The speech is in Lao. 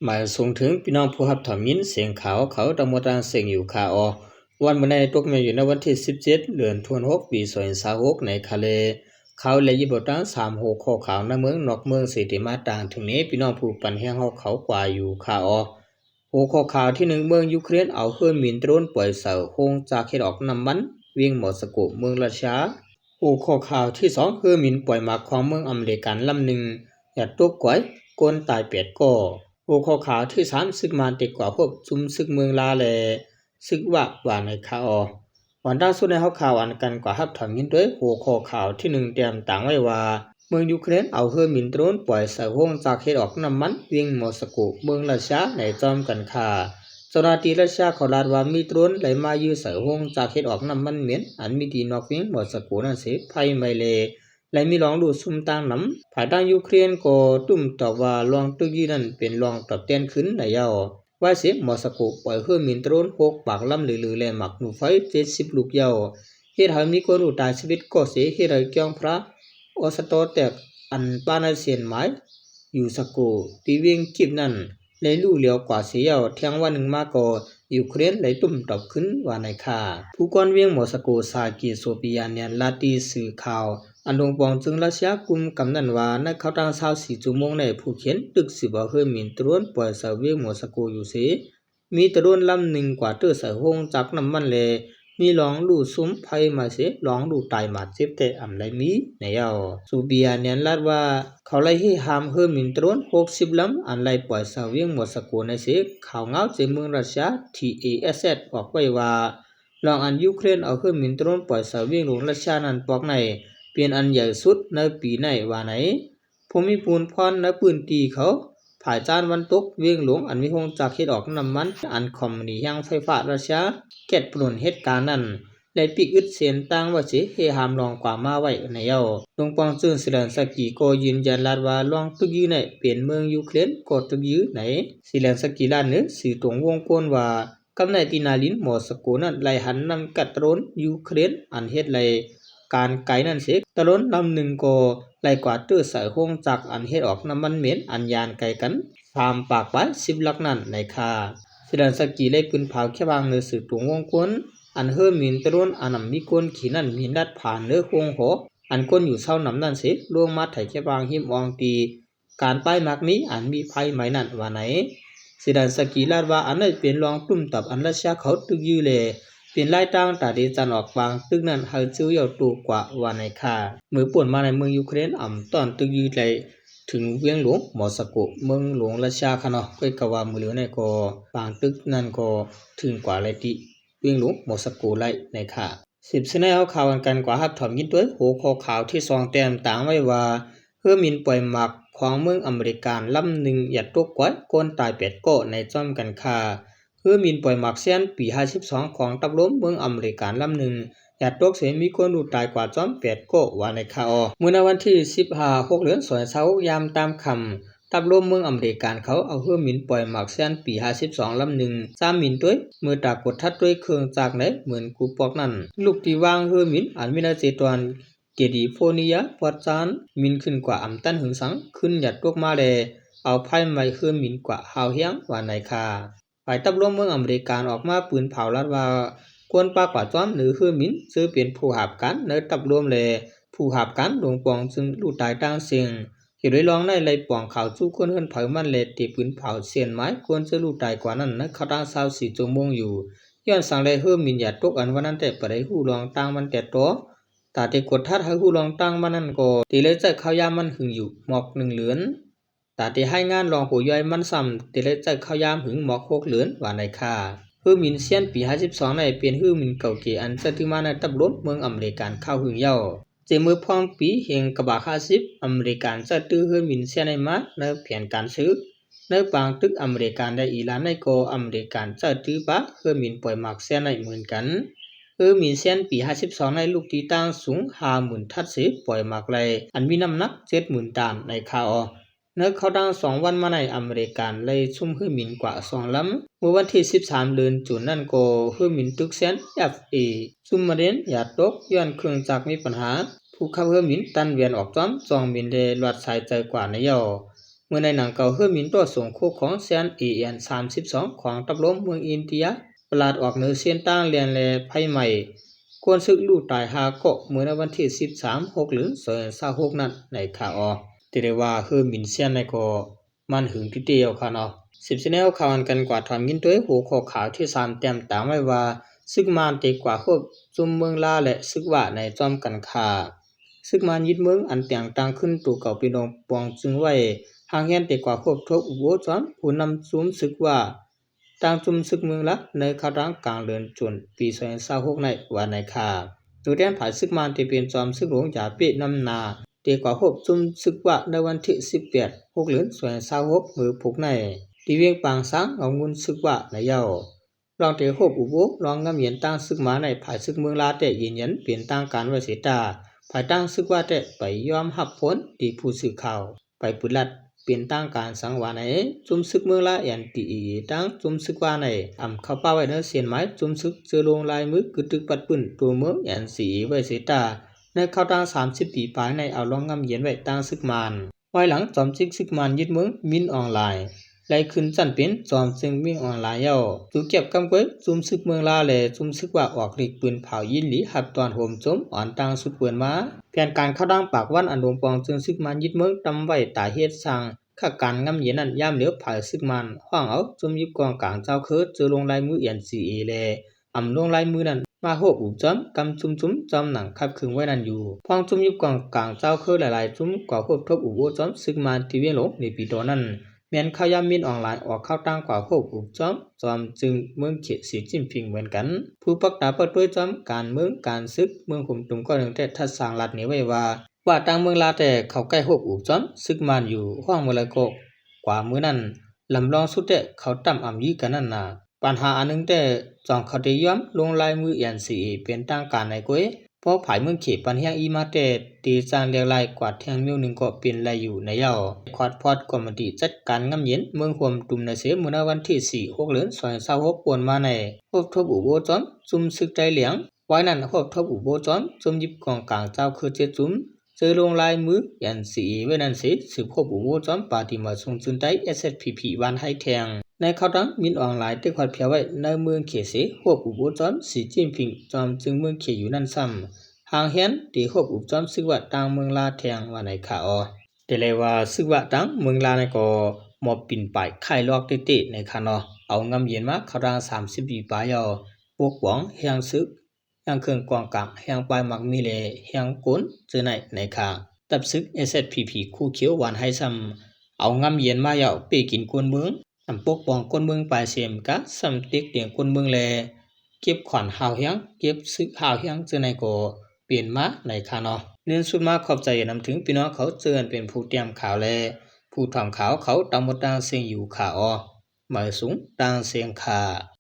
ມາສົ່ງເຖິງພີ່ນ້ອງຜູ້ຮັບຖອມຍິນສຽງຂ່າວເຂົາທັງໝົດທັງເສັງຢູ່ຄ່າເນາະ. ວັນມື້ໃນຕົກແມ່ນຢູ່ໃນວັນທີສິບເຈັດ ເດືອນທັນວາ ປີສອງພັນຊາວຫົກ ໃນຄ່າແລ. ຂ່າວແລະ ຍິບເອົາຕັ້ງສາມຫົວຂໍ້ຂ່າວໃນເມືອງນອກເມືອງເສດເດມາຕ່າງເຖິງນີ້ ພີ່ນ້ອງຜູ້ປັນແຮງເຮົາເຂົາກວ່າຢູ່ຄ່າເນາະ. ຫົວຂໍ້ຂ່າວທີໜຶ່ງ ເມືອງຢູເຄຣນເອົາເຮືອບິນໂດຣນປ່ອຍໃສ່ໂຮງຈັກເຮັດອອກນ້ຳມັນ ວຽງມໍສະໂກ ເມືອງຣັດເຊຍ. ຫົວຂໍ້ຂ່າວທີສອງ ເຮືອບິນປ່ອຍໝາກຂອງເມືອງອາເມລິກັນລຳໜຶ່ງ ຫຍັດຕົກກວາຍ ຄົນຕາຍແປດກໍ. ຫົວຂໍ້ຂ່າວທີສາມ ຊຶກມານຕິດກວາດພົບຊຸມຊຶກເມືອງລາວ ແລະ ຊຶກວາກ ວ່າໃນຂ່າວ. ກ່ອນຕັ້ງສູ່ໃນຫົວຂ່າວອັນກັນກວ່າຮັບຖອມຍິນດ້ວຍ ຫົວຂໍ້ຂ່າວທີໜຶ່ງ ຕຽມຕາງໄວ້ວ່າ ເມືອງຢູເຄຣນເອົາເຮືອບິນໂດຣນປ່ອຍໃສ່ໂຮງຈັກເຮັດອອກນ້ຳມັນ ວຽງມໍສະໂກ ເມືອງຣັດເຊຍ ໃນຈອມກັນຄ່າ. ເຈົ້າໜ້າທີ່ຣັດເຊຍເຂົາລາດວ່າມີໂດຣນໄຫຼມາຢືໃສ່ໂຮງຈັກເຮັດອອກນ້ຳມັນເໝັນ ອັນມີທີ່ນອກວຽງມໍສະໂກນັ້ນເສຍໄຟໄໝ້ແລະ ແລະ ມີລອງດູດຊຸມຕັ້ງນຳ. ຝ່າຍທາງຢູເຄຣນກໍຕຸ້ມຕອບວ່າ ລອງຕຶກຢື້ນັ້ນເປັນລອງຕອບແທນຄືນໃນເຍົາ. ວ່າເສຍມໍສະໂກປ່ອຍເຮືອບິນໂດຣນຫົກປາກລຳລືໆ ແລະ ໝາກໜູໄຟເຈັດສິບລູກເຍົາ ເຮັດໃຫ້ມີຄົນຮູ້ຕາຍຊາວເອັດກໍເສຍ ເຮັດໃຫ້ກຽງພຣາ ອອສໂຕແຕກ ອັນປາໃນເສັ້ນໝາຍຢູສະໂກ ທີ່ວຽງກິບນັ້ນ ໄດ້ລູ້ຫຼຽວກວ່າເສຍເຍົາ. ແທງວັນໜຶ່ງມາກໍ ຢູເຄຣນໄດ້ຕຸ້ມຕອບຄືນວ່າໃນຄ່າ. ຜູ້ກວານວຽງມໍສະໂກ ຊາກີ ໂຊປີຢານ ແນນລາດ ທີ່ສື່ຂ່າວ ອັນລົງປອງເຊິ່ງຣັດເຊຍກຸມກຳນັ້ນວ່າ ໃນຄາວທາງຊາວສີ່ຊົ່ວໂມງໃນ ຜູ້ຂຽນຕຶກສືບເອົາເຮືອບິນໂດຣນປ່ອຍໃສ່ວຽງມໍສະໂກຢູ່ເສ ມີໂດຣນລຳໜຶ່ງກວາດເຕີໃສ່ໂຮງຈັກນ້ຳມັນ ແລະ ມີລອງດູດຊຸມໄຟໄໝ້ເສ ລອງດູດຕາຍບາດເຈັບແຕ່ອຳໄລມີໃນເຍົາ. ໂຊປີຢານ ແນນລາດວ່າ ເຂົາໄດ້ເຮຫ້າມເຮືອບິນໂດຣນຫົກສິບລຳ ອັນໄດ້ປ່ອຍໃສ່ວຽງມໍສະໂກໃນເສ. ຂ່າວງາວຈາກເມືອງຣັດເຊຍ ທີເອເອສເອສ ບອກໄວ້ວ່າ ລອງອັນຢູເຄຣນເອົາເຮືອບິນໂດຣນປ່ອຍໃສ່ວຽງຫຼວງຣັດເຊຍນັ້ນ ປອກໃນເປັນອັນໃຫຍ່ສຸດໃນປີໃນວ່າໃນ. ຜູ້ມີພູນພອນໃນພື້ນທີ່ເຂົາ ພາກຈານວັນຕົກວຽງຫຼວງ ອັນມີໂຮງຈັກເຮັດອອກນ້ຳມັນ ອັນຂອງໜີແຮງໄຟຟ້າຣັດເຊຍ ແກັດປະໜູນເຮັດການນັ້ນ ແລະ ປິດອຶດເສັ້ນທາງໄວ້ເສ ເຮຫ້າມລອງກວ່າມາໄວ້ໃນເຍົາ. ລົງປອງເຊິ່ງ ເຊເລັນສະກີ ກໍຢືນຢັນລາດວ່າ ລອງຕຶກຢື້ໃນເປັນເມືອງຢູເຄຣນກໍຕຶກຢື້ໃນ. ເຊເລັນສະກີ ລາດເໜືອສື່ຕົງວົງກົນວ່າ ກັບໃນທີ່ໜ້າລິນມໍສະໂກນັ້ນ ໄດ້ຫັນນຳກັດໂດຣນຢູເຄຣນ ອັນເຮັດລາຍການໄກນັ້ນເສ. ໂດຣນລຳໜຶ່ງກໍໄດ້ກວາດເຕີໃສ່ໂຮງຈັກ ອັນເຮັດອອກນ້ຳມັນເໝັນ ອັນຍ່າງໄກກັນສາມປາກປາຍສິບຫຼັກນັ້ນໃນຄ່າ. ເຊເລັນສະກີ ໄດ້ປືນເຜົາແຄບຫວ່າງເໜືອສື່ຕົງວົງກົນ ອັນເຮືອບິນໂດຣນ ອັນນຳມີຄົນຂີ່ນັ້ນ ບິນລັດຜ່ານເໜືອໂຮງຫໍ ອັນຄົນຢູ່ເຊົານຳນັ້ນເສ ລົງມາໄຖແຄບຫວ່າງຮິມອ່ອງທີ່ ການປ້າຍໝາກມີອັນມີໄຟໄໝ້ນັ້ນວ່າໃນ. ເຊເລັນສະກີ ລາດວ່າ ອັນນັ້ນເປັນລອງຕຸ້ມຕອບອັນຣັດເຊຍເຂົາຕຶກຢື້ ແລະ ເປັນລາຍທາງຕາເດຈັນອອກວາງຕຶກນັ້ນໃຫ້ເຈີເຍົາໂຕກວ່າວ່າໃນຄ່າ. ເມື່ອປ່ວນມາໃນເມືອງຢູເຄຣນອຳຕ້ອນຕຶກຢື້ໄດ້ເຖິງວຽງຫຼວງມໍສະໂກ ເມືອງຫຼວງຣັດເຊຍຄ່າເນາະ. ກໍກະວ່າມື້ເລີວໃນກໍວາງຕຶກນັ້ນກໍເຖິງກວ່າໄດ້ຕິວຽງຫຼວງມໍສະໂກໄດ້ໃນຄ່າ. ສິບສະແນວຂ່າວອັນກັນກວ່າຮັບຖອມຍິນດ້ວຍ ຫົວຂໍ້ຂ່າວທີສອງ ແຕ້ມຕາງໄວ້ວ່າ ເຮືອບິນປ່ອຍໝາກຂອງເມືອງອາເມລິກັນລຳໜຶ່ງຫຍັດຕົກກວາຍ ຄົນຕາຍແປດກໍໃນຈອມກັນຄ່າ. ເຮືອບິນປ່ອຍໝາກຊຽນປີຫ້າສິບສອງຂອງທັບລົມເມືອງອາເມລິກັນລຳໜຶ່ງຫຍັດຕົກເສຍ ມີຄົນຮູ້ຕາຍກວ່າຈອມແປດກໍວ່າໃນຄ່າເນາະ. ເມື່ອໃນວັນທີສິບຫ້າ ຫົກເດືອນ ສອງພັນຊາວຫົກ ຍາມຕາມຄ່ຳ ທັບລົມເມືອງອາເມລິກັນເຂົາເອົາເຮືອບິນປ່ອຍໝາກຊຽນປີຫ້າສິບສອງລຳໜຶ່ງ ສາມມິນດ້ວຍ ເມື່ອຕາກົດທັດດ້ວຍເຄື່ອງຈັກໃນເໝືອນກູປອກນັ້ນ ລູກທີ່ວາງເຮືອບິນອັນມີໃນເຈຕອນ ແຄລິຟອນເນຍ ພອດຈານ ມິນຂຶ້ນກວ່າອຳຕັນຫຶງສັງ ຂຶ້ນຫຍັດຕົກມາແລ ເອົາໄຟໄໝ້ເຮືອບິນກວ່າຮາວແຮງວ່າໃນຄ່າ. ຝ່າຍທັບລົມເມືອງອາເມລິກັນອອກມາປືນເຜົາລາດວ່າ ຄົນປາກປາຈອມເໜືອເຮືອບິນ ເຈີເປັນຜູ້ຮັບການໃນທັບລົມ ແລະ ຜູ້ຮັບການລົງປອງເຊິ່ງຮູ້ຕາຍຕ່າງເສັງ. ເຮັດດ້ວຍລອງໃນໄລ່ປ່ອງເຂົ້າສູ່ຄົນເຮືອນໃຜມັນ ແລະ ເຕະປືນເຜົາເສັ້ນໝາຍຄົນເຈີຮູ້ຕາຍກວ່ານັ້ນໃນຄາວທາງຊາວສີ່ຊົ່ວໂມງຢູ່. ຍ້ອນສັງແລເຮືອບິນຫຍັດຕົກອັນວ່ານັ້ນແຕ່ບໍ່ໄດ້ຮູ້ລອງຕ່າງມັນແຕ່ຕໍ່. ຕາເຕກົດທັດໃຫ້ຮູ້ລອງຕ່າງມັນນັ້ນກໍ ເຕໄດ້ໃຊ້ຄາວຍາມມັນຫຶງຢູ່ໝອກໜຶ່ງເດືອນ. ຕາເຕຮາຍງານລອງຫົວຍ່ອຍມັນຊ້ຳ ເຕໄດ້ໃຊ້ຄາວຍາມຫຶງໝອກຫົກເດືອນວ່າໃນຄ່າ. ເຮືອບິນຊຽນປີຫ້າສິບສອງໃນເປັນເຮືອບິນເກົ່າເກ ອັນໃຊ້ຖືມາໃນທັບລົມເມືອງອາເມລິກັນຄາວຫຶງຍາວ. ເຈເມີພອງປີແຫ່ງກະບາຫ້າສິບ ອາເມລິກັນໃຊ້ຖືເຮືອບິນຊຽນໃນມາໃນແຜນການຊື້. ໃນປາງຕຶກອາເມລິກັນ ແລະ ອີຣານໃນກໍອາເມລິກັນໃຊ້ຖືປາເຮືອບິນປ່ອຍໝາກຊຽນໃນເໝືອນກັນ. ເຮືອບິນຊຽນປີຫ້າສິບສອງໃນລູກທີ່ຕ່າງສູງຫ້າໝື່ນທັດເສ ປ່ອຍໝາກໄລ່ ອັນມີນ້ຳໜັກເຈັດໝື່ນຕັນໃນຄ່າເນາະ. ໃນຄາວທາງສອງວັນມາໃນ ອາເມລິກັນໄລ່ຊຸມເຮືອບິນກວ່າສອງລຳ. ເມື່ອວັນທີສິບສາມເດືອນຈູນນັ້ນກໍເຮືອບິນຕຶກຊຽນ ເອັຟເອ ຊຸມມາເຣນຫຍັດຕົກ ຍ້ອນເຄື່ອງຈັກມີບັນຫາ. ຜູ້ຂັບເຮືອບິນຕັນແວ່ນອອກຈອມຊ່ອງບິນ ແລະ ລອດສາຍໃຈກວ່າໃນເຍົາ. ມື້ໃນໜັງເກົ່າ ເຮືອບິນຕົວະສົງໂຄກຂອງ Shan AN ສາມສິບສອງ ຂອງທັບລົມເມືອງອິນເດຍ ປະຫຼາດອອກເໜືອເສັ້ນທາງແລ່ນ ແລະ ໄຟໄໝ້ ຄົນເສິກລູກຕາຍຫ້າເກາະ ເມື່ອໃນວັນທີສິບສາມ ຫົກເດືອນ ສອງພັນຊາວຫົກນັ້ນໃນຂາອອກ. ແຕ່ໄດ້ວ່າເຮືອບິນ Shan ນັ້ນກໍ ມັນຫຶງຕິເຕເອົາຄະເນາະ. ສິບຊະແນວຂ່າວອັນກັນກວ່າ ຖອມຍິນໂດຍຫົວຂໍ້ຂ່າວທີ່ສາມ ແຕ້ມຕາງໄວ້ວ່າ ຊຶກມານເຕະກວາດຮວບຈຸ້ມເມືອງລາ ແລະ ຊຶກວາໃນຈອມກັນຂ້າ. ຊຶກມານຍຶດເມືອງ ອັນແຕ່ງຕັ້ງຂຶ້ນໂຕເກົ່າເປັນອົງປອງຈຶ່ງໄວ້ ຫາງແຮນເຕະກວາດຮວບທົບອຸໂບຈອມ ຜູ້ນຳຈຸ້ມຊຶກວາ ຕັ້ງຈຸ້ມຊຶກເມືອງລາ ໃນຄາວກາງເດືອນຈຸນ ປີສອງພັນຊາວຫົກໃນວ່າໃນຂາ. ໂຕແທນຝ່າຍຊຶກມານທີ່ເປັນຈອມຊຶກຫຼວງຢາເປ້ນຳໜ້າ ເຕະກວາດຮວບຈຸ້ມຊຶກວາໃນວັນທີສິບແປດ ຫົກເດືອນ ສອງພັນຊາວຫົກ ມື້ພຸກໃນ ທີ່ວຽງປາງຊ້າງ ເອົາເງິນຊຶກວາໃນເຍົາ. ລອງເຕະຮວບອຸໂບ ລອງງາມເຢັນຕັ້ງຊຶກມາໃນ ຝ່າຍຊຶກເມືອງລາແຕ່ຢືນຢັນເປັນທາງການໄວ້ເສຍຕາ ຝ່າຍຕັ້ງຊຶກວາແຕ່ໄປຍອມຮັບຜົນທີ່ຜູ້ສື່ຂ່າວ ໄປປືນລັດເປັນທາງການສັງວາໃນ ຈຸ້ມຊຶກເມືອງລາ NCA ຕັ້ງຈຸ້ມຊຶກວາໃນ ອຳເຂົ້າປາໄວ້ໃນເສັ້ນໝາຍຈຸ້ມຊຶກ ເຈີລົງລາຍມືກຶດຕຶກປັດປື້ມຕົວເມືອງ NCA ໄວ້ເສຍຕາ ໃນຄາວກາງສາມສິບປີປາຍໃນ ເອົາລອງງາມເຢັນໄວ້ຕັ້ງຊຶກມານ. ພາຍຫຼັງຈອມຊຶກຊຶກມານຍຶດເມືອງ ມິນອອງລາຍ ໄລ່ຂຶ້ນຊັ້ນເປັນຈອມຊຶກມິນອອງລາຍແລ້ວ ຕູກຽບກຳກວຍຈຸ້ມຊຶກເມືອງລາ ແລະ ຈຸ້ມຊຶກວາອອກລິກປືນເຜົາຍິນດີຮັບຕ້ອນໂຮມໂຈມອ່ອນຕັ້ງຊຸດເປີນມາ. ແຜນການຄາວກາງປາກວັນອັນໂດມປອງເຊິ່ງຊຶກມານຍຶດເມືອງ ຕຳໄວ້ຕາເຮັດສ້າງ ຄາການງາມເຢັນນັ້ນ ຍາມຫຼຽວຝ່າຍຊຶກມານຮ້ອງເອົາຈຸ້ມຍິບກອງກາງເຈົ້າເຄີ ເຈີລົງລາຍມື NCA ແລະ ອຳລົງລາຍມືນັ້ນ ມາຮວບອຸບຈອມ ກຳຈຸ້ມໆ ຈອມໜັງຂັບເຄິ່ງໄວ້ນັ້ນຢູ່. ພວງຈຸ້ມຍິບກອງກາງເຈົ້າເຄີຫຼາຍໆຈຸ້ມ ກວາດຮວບທົບອຸບໂອ້ຈອມຊຶກມານທີ່ວຽງຫຼວງເນປີໂຕນັ້ນ ແມ່ນຄາວຍາມມິນອອງລາຍອອກຂ່າວຕ່າງກວາດຮວບອຸບຈອມ ຈອມຊຶກເມືອງເຂດສີຈິ້ນຜິງເໝືອນກັນ. ຜູ້ປັກຕາປະຕູຈອມການເມືອງການຊຶກເມືອງຫົມຕຸມ ກໍໜຶ່ງແຕ່ທັດສາງລັດນີ້ໄວ້ວ່າ ວ່າຕ່າງເມືອງລາແຕ່ເຂົາໃກ້ຮວບອຸບຈອມຊຶກມານຢູ່ ຮ້ອງເມື່ອໃດກໍກວາເມື່ອນັ້ນ ລຳລອງສຸດແຕ່ເຂົາຕຳອຳຢື້ກັນນັ້ນນາ. ບັນຫາອັນໜຶ່ງແຕ່ ຈອມເຂົາໄດ້ຍອມລົງລາຍມື NCA ເປັນທາງການໃນກວຍ ເພາະຝ່າຍເມືອງເຂດປັນແຮງອີ່ມາແຕ່ ທີ່ສ້າງລຽກລາຍກວາດແທ່ງມ້ຽວໜຶ່ງກໍເປັນໄດ້ຢູ່ໃນເຍົາ. ຄອດພອດກອມມະຕິຈັດການງາມເຢັນເມືອງຮ່ວມຕຸມນະເສ ເມື່ອໃນວັນທີສີ່ ຫົກເດືອນ ສອງພັນຊາວຫົກ ໂອນມາໃນ ຮວບທົບອຸບໂອ້ຈອມ ຈຸ້ມຊຶກໄຕຫຼຽງ ວາຍນັ້ນຮວບທົບອຸບໂອ້ຈອມ ຈຸ້ມຍິບກອງກາງເຈົ້າເຄີເຈັດຈຸ້ມ ເຈີລົງລາຍມື NCA ໄວ້ນັ້ນເສ ສືບຮວບອຸບໂອ້ຈອມປາຕີມາຊົງຈືນໃຕ້ SSPP ວານໄຮແທ່ງ. ໃນຄາວຕ່າງມິນອອງລາຍໄດ້ຄອດພຽວໄວ້ໃນເມືອງເຂດເສ ຮວບອຸບໂອ້ຈອມສີຈິ້ນຜິງ ຈອມຊຶກເມືອງເຂດຢູ່ນັ້ນຊ້ຳ ຫາງແຮນໄດ້ຮວບອຸບຈອມຊຶກວາຕ່າງເມືອງລາແທ່ງວ່າໃນຂາອອ. ແຕ່ແລວ່າຊຶກວາຕ່າງເມືອງລານັ້ນກໍມອບປິ່ນປາຍຄ້າຍລອກເຕະໆ ໃນຂາເນາະ ເອົາງາມເຢັນມາຄາວຕ່າງສາມສິບປີປາຍເຍົາ ປົກປ້ອງແຮງຊຶກ ແຮງເຄື່ອງກອງກາງ ແຮງປາຍໝາກມີແລ ແຮງກົນເຈີໃນໃນຂາ ຕັບຊຶກ SSPP ຄູ່ຂຽວວານໄຮຊ້ຳ ເອົາງາມເຢັນມາເຍົາເປ້ກິນຄົນເມືອງ ນຳປົກປ້ອງຄົນເມືອງປາຍເສມກະ ຊ້ຳເຕັກຕຽງຄົນເມືອງແລ ເກັບຂອນຫ້າວແຮງ ເກັບຊຶກຫ້າວແຮງເຈີໃນກໍເປັນມາໃນຂາເນາະ. ເລື່ອງສຸດມາຂອບໃຈນຳເຖິງພີ່ນ້ອງເຂົາເຈີອັນເປັນຜູ້ຕຽມຂ່າວແລ ຜູ້ຖອມຂ່າວເຂົາຕ່າງໝົດຕ່າງເສັງຢູ່ຂາອອ ໝາຍສູງຕ່າງເສັງຂາ.